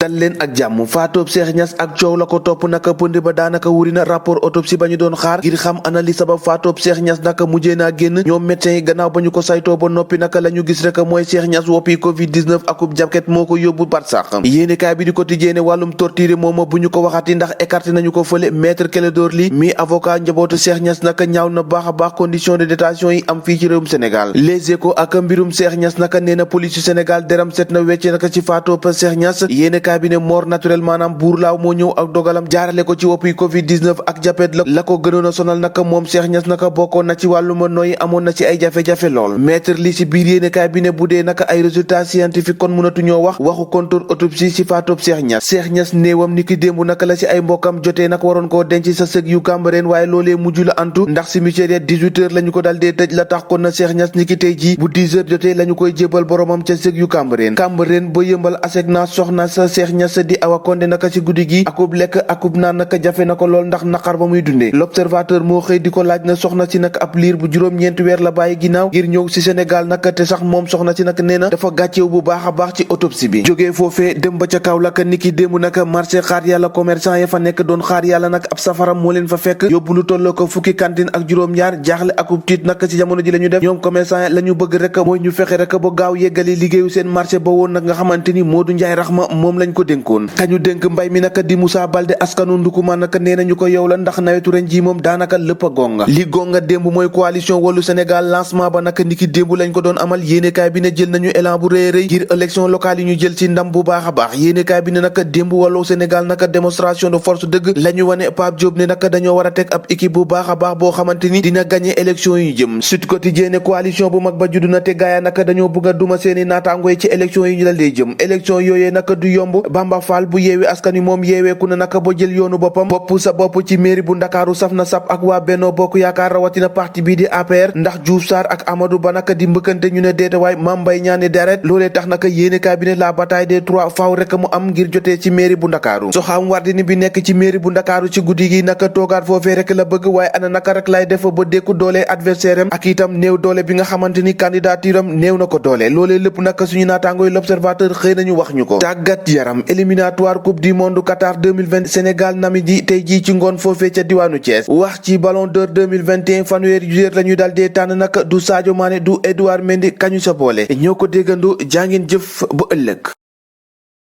dal leen ak jàmm faatoob Cheikh Niass ak coow la ko topp naka pënd ba daanaka wuri na rapport autopsie ba ñu doon xaar ngir xam ana li sabab faatoob Cheikh Niass naka mujjee naa génn ñoom médecins yi gannaaw ba ñu ko saytoo ba noppi naka la ñu gis rek mooy Cheikh Niass woppi covid 19 akub jaket moo ko yóbbu barsax yéenekaay bi di Quotidien ne wàllum torture mooma bu ñu ko waxati ndax écarté nañu ko fële maître Clédor Ly mi avocat njabootu Cheikh Niass naka ñaaw na baax a baax condition de détention yi am fii ci réewum Sénégal Les Échos ak mbirum Cheikh Niass naka nee na police yu Sénégal deram set na wecce naka ci faatoob Cheikh Niass yéenekaay bi ne mort naturel maanaam buur laaw moo ñëw ak dogalam jaarale ko ci woppi covid 19 ak japet la ko gënoon a sonal naka moom Cheikh Niass naka bokkoon na ci wàlluma nooyi amoon na ci ay jafe-jafe lool maître li ci biir yéenekaay bi ne bu dee naka ay résultats scientifiques kon mënatu ñoo wax waxu contrôle autopsie ci faatoob Cheikh Niass néewam ni ki démb naka la ci ay mbokkam jotee naka waroon koo denc sa sëg yu Cambérène waaye loolee mujj la antu ndax cimetière 18h lañu ko dal dee tëj la tax kon na Cheikh Niass ni ki tey ji bu 10h jotee lañu koy jébal boromam ca sëg yu Cambérène ba yëmbal asek na soxna sa Cheikh Niass di Awa Condé naka ci guddi gi akub lekk akub naan naka jafe na ko lool ndax naqar ba muy dundee l'observateur moo xëy di ko laaj na soxna si nag ab liir bu juróom-ñeenti weer la bàyyi ginnaaw ngir ñëw si Sénégal naka te sax moom soxna si nag nee na dafa gàcceew bu baax a baax ci autopsie bi jógee foofee dem ba ca Kaolack niki démb naka marché xaar yàlla commerçant ya fa nekk doon xaar yàlla nag ab safaram moo leen fa fekk yóbbu lu tolloo ko fukki cantine ak juróom-ñaar jaaxle akub tiit naka ci jamono ji la ñu def ñoom commerçant la ñu bëgg rek mooy ñu fexe rek ba gaaw yeggali liggéeyu seen marché ba woon nag nga xamante ni Modou Ndiaye Rahma moom lañ ko dénkoon kañu dénk mbay mi naka di Moussa Baldé askanu Ndukumaan naka nee nañu ko yow la ndax nawetu ren ji moom daanaka lépp a gonga li gonga démb mooy coalition Wallu Sénégal lancement ba naka niki démb lañ ko doon amal yéenekaay bi ne jël nañu élan bu rëy rëy ngir élection locale yi ñu jël ci ndam bu baax a baax yéenekaay bi ne naka démb Wallu Sénégal naka démonstration de force dëgg la ñu wane Pape Diop ne naka dañoo war a teg ab équipe bu baax a baax boo xamante ni dina gagné élection yi jëm Sud Quotidien ne coalition bu mag ba juddu na te gaaya naka dañoo bëgg a duma seeni naataangoy ci élection yi ñu dal dee jëm élection yooyee naka du yomb Bamba Fall bu yeewi askan wi moom yeeweeku na naka ba jël yoonu boppam bopp sa bopp ci mairie bu Ndakaaru saf na sap ak waa Benno Bokk Yaakaar rawatina parti bii di APR ndax Diouf Sarr ak Amadou Ba naka di mbëkkante ñu ne déetawaay Mame Mbaye Niang ne deret loolee tax naka yéenekaay bi ne la bataille des trois faaw rek mu am ngir jotee ci mairie bu Ndakaaru Soham Wardini bi nekk ci mairie bu Ndakaaru ci guddi gi naka toogaat foofee rek la bëgg waaye ana naka rek lay def ba dékku doole adversaire am ak itam néew doole bi nga xamante ni candidature am néew na ko doole loolee lépp naka suñu naataangooy l'observateur xëy nañu wax ñu ko tàggat yaram éliminatoire coupe du monde Qatar 2020 Sénégal Namibie tey jii ci ngoon foofee ca diwaanu Thiès wax ci ballon d'or 2021 fanweeri joueur la ñu dal dee tànn naka du Sadio Mané du Edouard Mendy kañu sa boole ñoo ko déggandoo jàngeen jëf ba ëllëg